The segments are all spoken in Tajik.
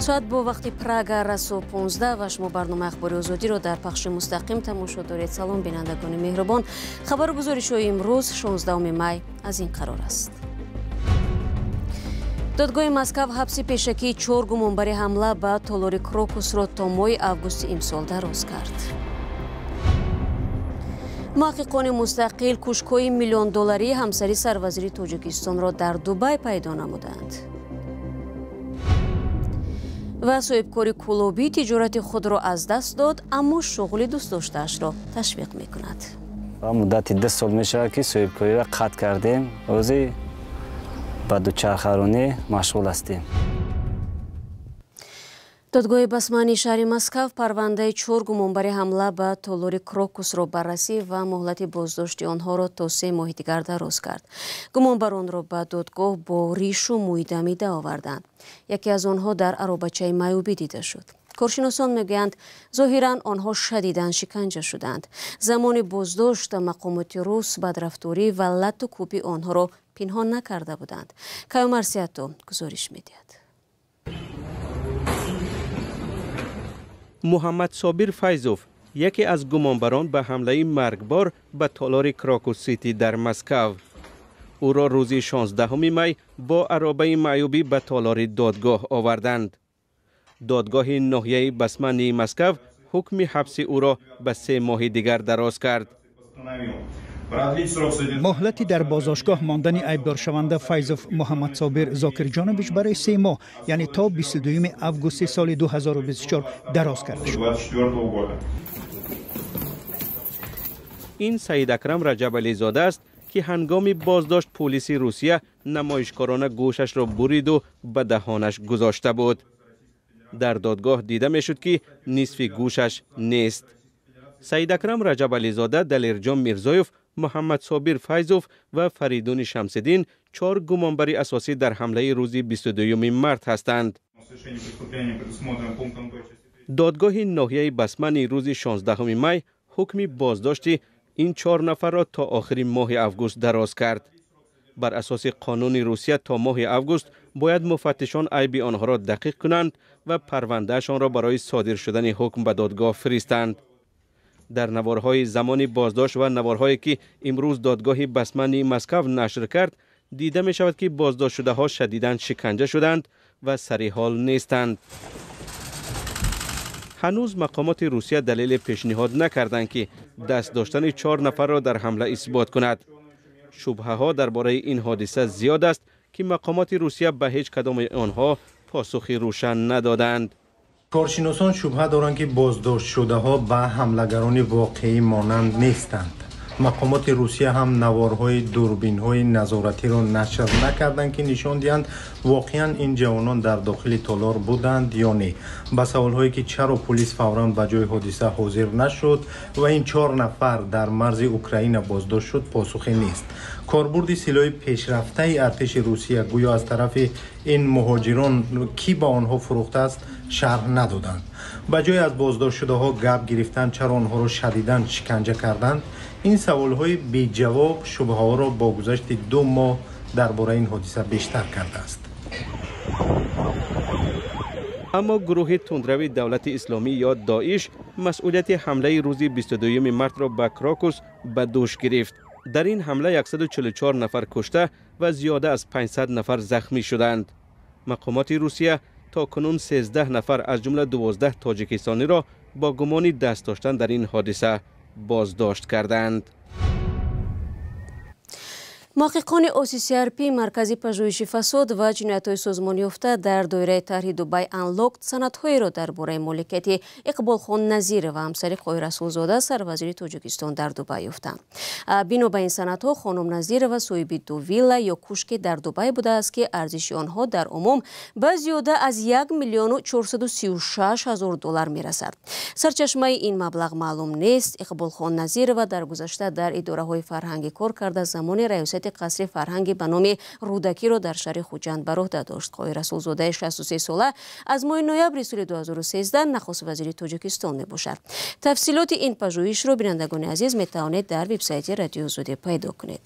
Соат бо вақти Прага расо 15 ва шумо барномаи Ахбори Озодиро дар пахши мустақим тамошо доред. Салом бинандагони меҳрубон. Хабару гузоришҳои имрӯз 16 май аз ин қарор аст. Додгоҳи Москав ҳабси пешакии 4 гумонбари ҳамла ба толори Крокусро то моҳи августи имсол дароз кард. Муҳаққиқони мустақил кушкҳои миллиондолларии ҳамсари сарвазири Тоҷикистонро дар Дубай пайдо намуданд. Ва соҳибкори кулобӣ тиҷорати худро аз даст дод, аммо шуғли дӯстдоштаашро ташвиқ мекунад. Муддати 2 сол мешавад, ки соҳибкориро қатъ кардем. Ҳозир ба дучархаронӣ машғул ҳастем. Додгоҳи Басмании шаҳри Москав парвандаи 4 гумонбари ҳамла ба толори Крокусро баррасӣ ва муҳлати боздошти онҳоро то 3 моҳи дигар дароз кард. Гумонбаронро ба додгоҳ бо ришу мӯйдамида оварданд. Яке аз онҳо дар аробачаи маъюбӣ дида шуд. Коршиносон мегӯянд, зоҳиран онҳо шадидан шиканҷа шуданд. Замони боздошт мақомоти рус бадрафторӣ ва латту кӯби онҳоро пинҳон накарда буданд. Каюмар Сиато гузориш медиҳад. Муҳаммад Собир Файзов яке аз гумонбарон ба ҳамлаи маргбор ба толори Крокус Сити дар Москав. Ӯро рӯзи 16 май бо аробаи маъюбӣ ба толори додгоҳ оварданд. Додгоҳи ноҳияи Басмании Москав ҳукми ҳабси ӯро ба 3 моҳи дигар дароз кард. Муҳлати дар боздоштгоҳ мондани айбдоршаванда Файзов Муҳаммад Собир Зокирҷонович барои 3 моҳ, яъне то 22 августи соли 2024 дароз карда шуд. Ин Саид Акрам Раҷабализода аст, ки ҳангоми боздошт полиси Русия намоишкорона гӯшашро буриду ба даҳонаш гузошта буд. Дар додгоҳ дида мешуд, ки нисфи гӯшаш нест. Саид Акрам Раҷабализода, Далерҷон Мирзоев, Муҳаммад Собир Файзов ва Фаридуни Шамсиддин 4 гумонбари асосӣ дар ҳамлаи рӯзи 22 март ҳастанд. Додгоҳи ноҳияи Басмани рӯзи 16 май ҳукми боздошти ин 4 нафарро то охири моҳи август дароз кард. Бар асоси қонуни Русия то моҳи август бояд муфаттишон айби онҳоро дақиқ кунанд ва парвандаашонро барои содир шудани ҳукм ба додгоҳ фиристанд. Дар наворҳои замони боздошт ва наворҳое ки имрӯз додгоҳи Басмании Москав нашр кард, дида мешавад, ки боздоштшудаҳо шадидан шиканҷа шуданд ва сариҳол нестанд. Ҳанӯз мақомоти Русия далеле пешниҳод накарданд, ки даст доштани 4 нафарро дар ҳамла исбот кунад. Шубҳаҳо дар бораи ин ҳодиса зиёд аст, ки мақомоти Русия ба ҳеҷ кадоми онҳо посухи рӯшан надоданд. Коршиносон шубҳа доранд, ки боздоштшудаҳо ба ҳамлагарони воқеӣ монанд нестанд. Мақомоти Русия ҳам наворҳои дурбинҳои назоратиро нашр накарданд, ки нишон диҳанд воқеан ин ҷавонон дар дохили толор буданд ё не. Ба саволҳое, ки чаро полис фавран ба ҷои ҳодиса ҳозир нашуд ва ин 4 нафар дар марзи Украина боздошт шуд, посухе нест. Корбурди силоҳи пешрафтаи артиши Русия гӯё аз тарафи ин муҳоҷирон, ки ба онҳо фурӯхтааст, шарҳ надоданд. Ба ҷои аз боздоштшудаҳо гап гирифтан, чаро онҳоро шадидан шиканҷа карданд? Ин саволҳои беҷавоб шубҳаҳоро бо гузашти 2 моҳ дар бораи ин ҳодиса бештар кардааст. Аммо гурӯҳи тундрави Давлати Исломӣ ё Доиш масъулияти ҳамлаи рӯзи 22 мартро ба Крокус ба дӯш гирифт. Дар ин ҳамла 144 нафар кушта ва зиёда аз 500 нафар захмӣ шуданд. Мақомоти Русия то кунун 13 нафар аз ҷумла 12 тоҷикистониро бо гумони даст доштан дар ин ҳодиса боздошт карданд. Муҳаққиқони OCCRP, маркази пажӯҳиши фасод ва ҷиноятҳои созмонёфта дар доираи тарҳи Дубай Unlocked санадҳоеро дар бораи моликияти Иқболхон Назирова, ҳамсари Қоҳир Расулзода, сарвазири Тоҷикистон дар Дубай ёфтанд. Бино ба ин санадҳо, хонум Назирова соҳиби 2 вилла ё кушке дар Дубай будааст, ки арзиши онҳо дар умум ба зиёда аз 1 436 000 доллар мерасад. Сарчашмаи ин маблағ маълум нест. Иқболхон Назирова дар гузашта дар идораҳои фарҳангӣ кор карда, замони раёсати қасри фарҳанги ба номи Рӯдакиро дар шаҳри Хуҷанд ба роҳ дошт. Қоҳир Расулзодаи 63 сола аз моҳи ноябри соли 2013 нахуствазири Тоҷикистон мебошад. Тафсилоти ин пажӯҳишро, бинандагони азиз, метавонед дар вебсайти Радиои Озодӣ пайдо кунед.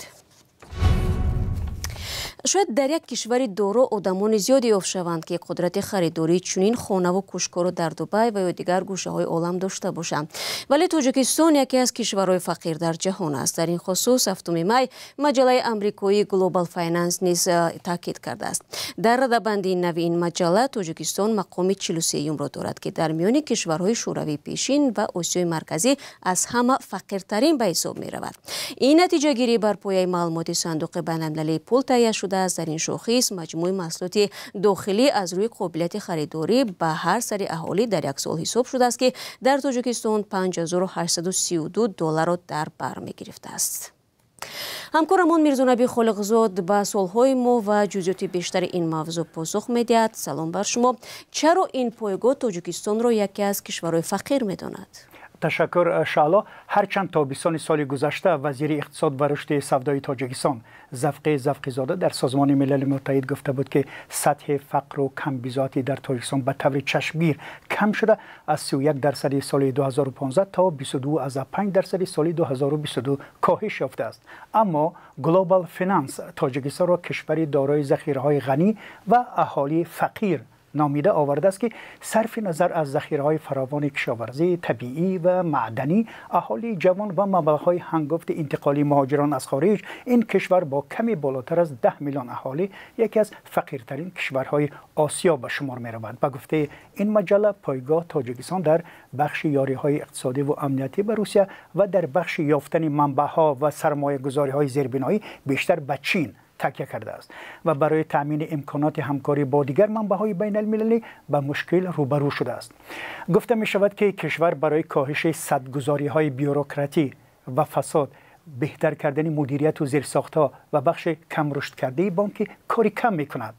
Шояд дар як кишвари доро одамони зиёде ёфт шаванд, ки қудрати харидории чунин хонаву кӯшкҳоро дар Дубай ва ё дигар гӯшаҳои олам дошта бошанд. Вале Тоҷикистон яке аз кишварҳои фақир дар ҷаҳон аст. Дар ин хусус 7 май маҷаллаи амрикоии Global Finance низ таъкид кардааст. Дар радабандии нави ин маҷалла Тоҷикистон мақоми 43-юмро дорад, ки дар миёни кишварҳои шӯравии пешин ва Осиёи Марказӣ аз ҳама фақиртарин ба ҳисоб меравад. Ин натиҷагирӣ бар пояи маълумоти Сандуқи байналмилалии пул таҳия шудааст. Дар ин шохис маҷмӯи маҳсулоти дохилӣ аз рӯи қобилияти харидорӣ ба ҳар сари аҳолӣ дар як сол ҳисоб шудааст, ки дар Тоҷикистон 5832 долларро дар бар мегирифтааст. Ҳамкорамон Мирзонаби Холиқзод ба суолҳои мо ва ҷузъиёти бештари ин мавзӯъ посух медиҳад. Салом бар шумо. Чаро ин пойгоҳ Тоҷикистонро яке аз кишварҳои фақир медонад? Ташаккур, Шаъло. Ҳарчанд тобистони соли гузашта вазири иқтисод ва рушди савдои Тоҷикистон Завқи Завқизода дар Созмони Милали Муттаҳид гуфта буд, ки сатҳи фақру камбизоатӣ дар Тоҷикистон ба таври чашмгир кам шуда, аз 31% соли 2015 то 22,5% соли 2022 коҳиш ёфтааст. Аммо Global Finance Тоҷикистонро кишвари дорои захираҳои ғанӣ ва аҳолии фақир номида овардааст, ки сарфи назар аз захираҳои фаровони кишоварзӣ, табиӣ ва маъданӣ, аҳолии ҷавон ва маблағҳои ҳангофти интиқоли муҳоҷирон аз хориҷ, ин кишвар бо ками болотар аз 10 миллион аҳолӣ яке аз фақиртарин кишварҳои Осиё ба шумор меравад. Ба гуфтаи ин маҷалла, пойгоҳ Тоҷикистон дар бахши ёриҳои иқтисодӣ ва амниятӣ ба Русия ва дар бахши ёфтани манбаъҳо ва сармоягузориҳои зербиноӣ бештар ба Чин такя кардааст ва барои таъмини имконоти ҳамкорӣ бо дигар манбаъҳои байналмилалӣ ба мушкил рӯбарӯ шудааст. Гуфта мешавад, ки кишвар барои коҳиши садгузориҳои бюрократӣ ва фасод, беҳтар кардани мудирияту зерсохтҳо ва бахши камрушдкардаи бонкӣ кори кам мекунад.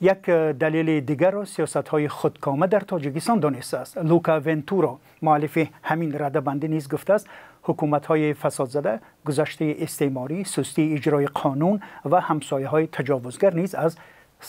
Як далели дигарро сиёсатҳои худкома дар Тоҷикистон донистааст. Лука Вентуро, муаллифи ҳамин радабандӣ, низ гуфтааст, ҳукуматҳои фасодзада, гузаштаи истеъморӣ, сустии иҷрои қонун ва ҳамсояҳои таҷовузгар низ аз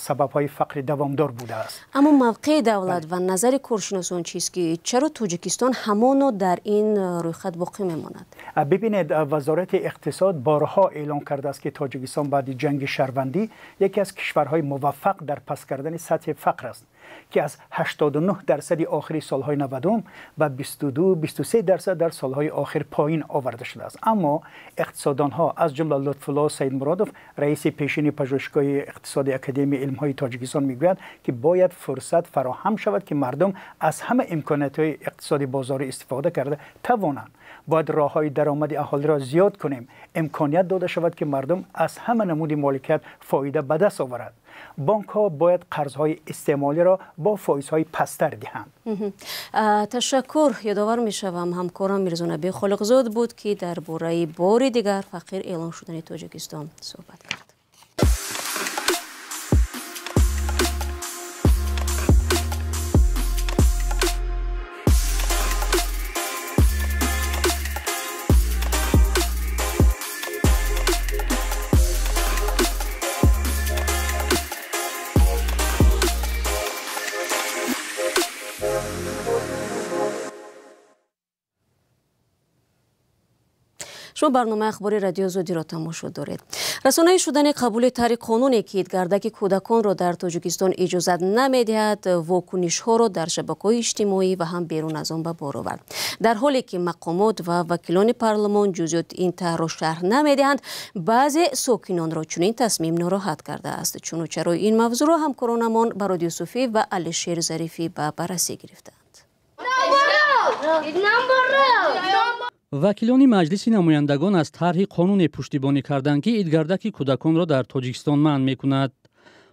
сабабҳои фақри давомдор будааст. Аммо мавқеи давлат ва назари коршиносон чист, ки чаро Тоҷикистон ҳамоно дар ин рӯйхат боқӣ мемонад? Бибинед, Вазорати иқтисод борҳо эълон кардааст, ки Тоҷикистон баъди ҷанги шаҳрвандӣ яке аз кишварҳои муваффақ дар паст кардани сатҳи фақр аст, ки аз 89% охири солҳои 90 ба 22-23% дар солҳои охир поин оварда шудааст. Аммо иқтисоддонҳо, аз ҷумла Лутфулло Саидмуродов, раиси пешини пажӯҳишгоҳи иқтисоди Академияи илмҳои Тоҷикистон, мегӯяд, ки бояд фурсат фароҳам шавад, ки мардум аз ҳама имкониятҳои иқтисоди бозорӣ истифода карда тавонанд. Бояд роҳҳои даромади аҳолиро зиёд кунем, имконият дода шавад, ки мардум аз ҳама намуди моликият фоида ба даст оварад. Бонкҳо бояд қарзҳои истеъмолиро бо фоизҳои пасттар диҳанд. Ташаккур. Ёдовар мешавам, ҳамкорам Мирзонаби Холиқзод буд, ки дар бораи бори дигар фақир эълон шудани Тоҷикистон суҳбат кард. Шумо барномаи ахбори Радиои Озодиро тамошо доред. Расонаӣ шудани қабули тарҳи қонуне, ки идгардаки кӯдаконро дар Тоҷикистон иҷозат намедиҳад, вокунишҳоро дар шабакаҳои иҷтимоӣ ва ҳам берун аз он ба бор овард. Дар ҳоле ки мақомот ва вакилони парлумон ҷузъиёти ин тарҳро шарҳ намедиҳанд, баъзе сокинонро чунин тасмим нороҳат кардааст. Чуну чарои ин мавзӯъро ҳамкоронамон Барод Юсуфӣ ва Алишер Зарифӣ ба баррасӣ гирифтаанд. Вакилони Маҷлиси намояндагон аз тарҳи қонуне пуштибонӣ карданд, ки идгардаки кӯдаконро дар Тоҷикистон манъ мекунад.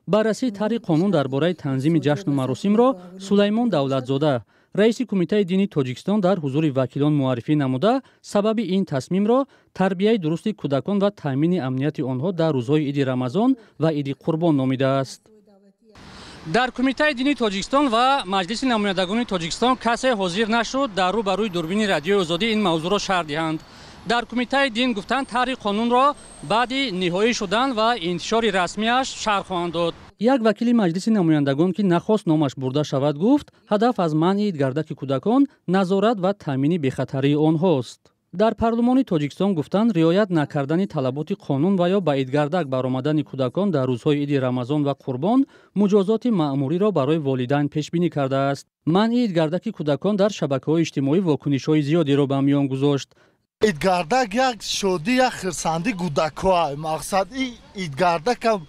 Баррасии тарҳи қонун дар бораи танзими ҷашну маросимро Сулаймон Давлатзода, раиси Кумитаи дини Тоҷикистон, дар ҳузури вакилон муаррифӣ намуда, сабаби ин тасмимро тарбияи дурусти кӯдакон ва таъмини амнияти онҳо дар рӯзҳои иди Рамазон ва иди Қурбон номидааст. Дар Кумитаи дини Тоҷикистон ва Маҷлиси намояндагони Тоҷикистон касе ҳозир нашуд дар рӯ ба рӯи дурбини Радиои Озодӣ ин мавзӯъро шарҳ диҳанд. Дар Кумитаи дин гуфтанд, тарҳи қонунро баъди ниҳоӣ шудан ва интишори расмиаш шарҳ хоҳанд дод. Як вакили Маҷлиси намояндагон, ки нахост номаш бурда шавад, гуфт, ҳадаф аз манъи идгардаки кӯдакон назорат ва таъмини бехатарии онҳост. Дар парлумони Тоҷикистон гуфтанд, риоят накардани талаботи қонун ва ё ба идгардак баромадани кӯдакон дар рӯзҳои иди Рамазон ва Қурбон муҷозоти маъмуриро барои волидайн пешбинӣ кардааст. Манъи идгардаки кӯдакон дар шабакаҳои иҷтимоӣ вокунишҳои зиёдеро ба миён гузошт. Идгардак як шодӣ, як хирсандӣ кӯдакҳоа. Мақсад идгардакам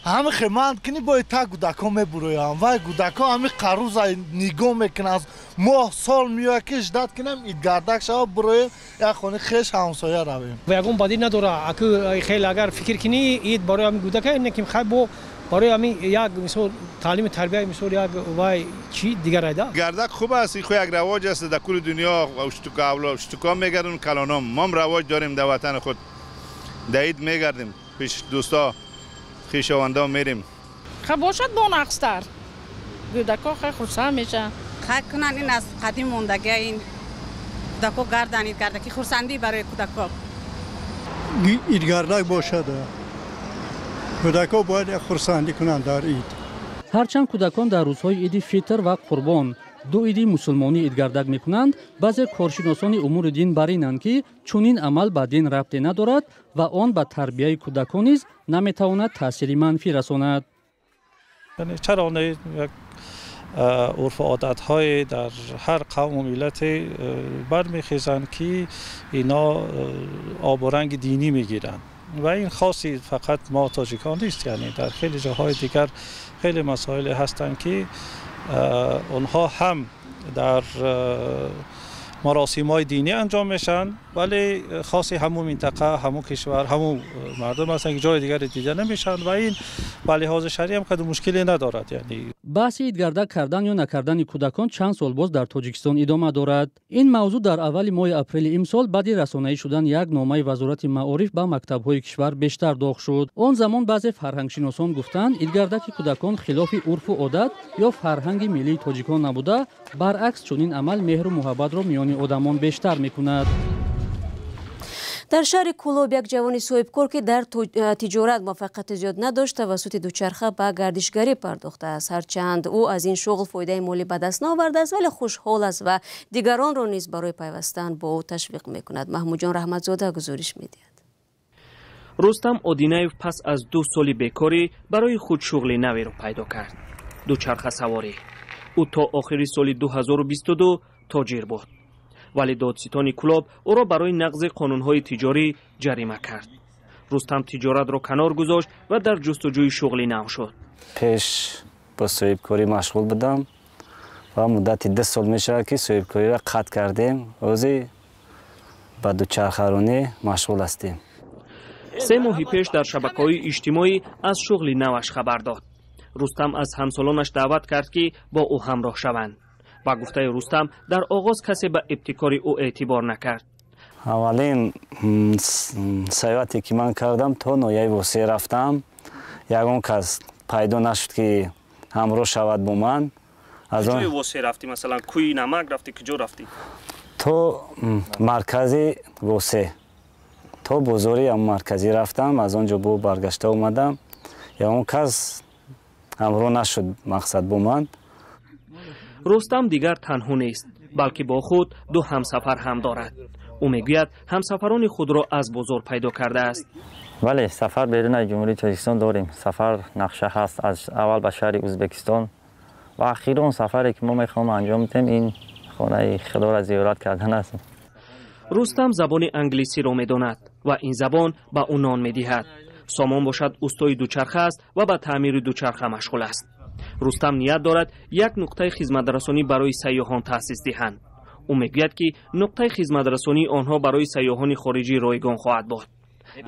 ҳами хеманд кини бои та кӯдакҳо мебуроянд. Вай кӯдакҳо ҳами қаруза нигоҳ мекунанд. Моҳ сол меояд ки ждать кунем идгардак шава буроем, як хони хеш ҳамсоя равем. Ва ягон бадӣ надора. Аку хеле агар фикр кунӣ, ид барои ҳами кӯдака не ки хай бо барои ҳами як мисол таълими тарбия, мисол як вай чи дигар айда. Гардак хуб аст, ин ху як равоҷ аст дар кули дунё, уштука авло уштука мегардем калоном. Мо ҳам равоҷ дорем дар ватани худ. Дар ид мегардем пеш дӯсто, хешовандо мерем. Хай бошад бо нақстар. Кӯдакҳо хай хурсанд мешаванд. Хай кунанд, ин аз қадим мондагия, ин кӯдакҳо гарданд идгардаки, хурсандӣ барои кӯдакҳо. Идгардак бошад, кӯдакҳо бояд хурсандӣ кунанд дар ид. Ҳарчанд кӯдакон дар рӯзҳои иди Фитр ва Қурбон, ду иди мусулмонӣ, идгардак мекунанд, баъзе коршиносони умури дин бар инанд, ки чунин амал ба дин рабте надорад ва он ба тарбияи кӯдакон низ наметавонад таъсири манфӣ расонад. Чаро не, як урфу одатҳое дар ҳар қавму миллате бармехезанд, ки ино обу ранги динӣ мегиранд ва ин хоси фақат мо тоҷикон нест. Яъне дар хеле ҷоҳои дигар хеле масоиле ҳастанд, ки онҳо ҳам дар маросимҳои динӣ анҷом мешаванд, вале хоси ҳамун минтақа, ҳамун кишвар, ҳамун мардум ҳастанд, ки ҷои дигаре дида намешаванд ва ин ба лиҳози шаръӣ ҳам кадом мушкиле надорад. Яъне баҳси идгардак кардан ё накардани кӯдакон чанд сол боз дар Тоҷикистон идома дорад. Ин мавзӯъ дар аввали моҳи апрели имсол баъди расонаӣ шудан як номаи Вазорати маориф ба мактабҳои кишвар бештар доғ шуд. Он замон баъзе фарҳангшиносон гуфтанд, идгардаки кӯдакон хилофи урфу одат ё фарҳанги миллии тоҷикон набуда, баръакс, чунин амал меҳру муҳаббатро миёни одамон бештар мекунад. Дар шаҳри Кӯлоб як ҷавони соҳибкор, ки дар тиҷорат муваффақияти зиёд надошт, тавассути дучарха ба гардишгарӣ пардохтааст. Ҳарчанд ӯ аз ин шуғл фоидаи молӣ ба даст наовардааст, вале хушҳол аст ва дигаронро низ барои пайвастан бо ӯ ташвиқ мекунад. Маҳмудҷон Раҳматзода гузориш медиҳад. Рустам Одинаев пас аз 2 соли бекорӣ барои худ шуғли наверо пайдо кард: дучархасаворӣ. Ӯ то охири соли 2022 тоҷир буд, вале додситони Кӯлоб ӯро барои нақзи қонунҳои тиҷорӣ ҷарима кард. Рустам тиҷоратро канор гузошт ва дар ҷустуҷӯи шуғли нав шуд. Пеш бо соҳибкорӣ машғул будам ва муддати 2 сол мешавад, ки соҳибкориро қатъ кардем. Ҳозир ба дучархаронӣ машғул ҳастем. 3 моҳи пеш дар шабакаҳои иҷтимоӣ аз шуғли наваш хабар дод. Рустам аз ҳамсолонаш даъват кард, ки бо ӯ ҳамроҳ шаванд. Ба гуфтаи Рустам, дар оғоз касе ба ибтикори ӯ эътибор накард. Аввалин сайёҳате ки ман кардам, то ноҳияи Восеъ рафтам. Ягон кас пайдо нашуд, ки ҳамроҳ шавад бо ман. Куҷои Восеъ рафтӣ? Масалан, кӯи Намак рафтӣ, куҷо рафтӣ? То маркази Восеъ, то бозори марказӣ рафтам, аз он ҷо бо баргашта омадам. Ягон кас ҳамроҳ нашуд мақсад бо ман. Рустам дигар танҳо нест, балки бо худ 2 ҳамсафар ҳам дорад. Ӯ мегӯяд, ҳамсафарони худро аз бозор пайдо кардааст. Бале, сафар берун аз Ҷумҳурии Тоҷикистон дорем. Сафар нақша ҳаст аз аввал ба шаҳри Ӯзбекистон ва ахирон сафаре ки мо мехоҳем анҷом диҳем, ин хонаи Худоро зиёрат кардан аст. Рустам забони англисиро медонад ва ин забон ба ӯ нон медиҳад. Сомон бошад устои дучарха аст ва ба таъмири дучарха машғул аст. Рустам ният дорад як нуқтаи хизматрасонӣ барои сайёҳон таъсис диҳанд. Ӯ мегӯяд, ки нуқтаи хизматрасонии онҳо барои сайёҳони хориҷӣ ройгон хоҳад буд.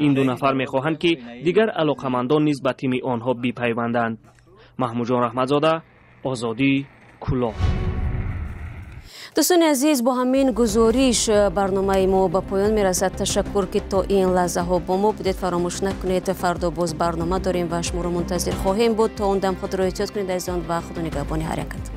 Ин 2 нафар мехоҳанд, ки дигар алоқамандон низ ба тими онҳо бипайванданд. Маҳмудҷон Раҳматзода, Озодӣ, Кӯлоб. Дӯстони азиз, бо ҳамин гузориш барномаи мо ба поён мерасад. Ташаккур, ки то ин лаҳзаҳо бо мо будед. Фаромӯш накунед, фардо боз барнома дорем ва шуморо мунтазир хоҳем буд. То он дам худро эҳтиёт кунед, азизон, ва худо нигаҳбони ҳар якатон.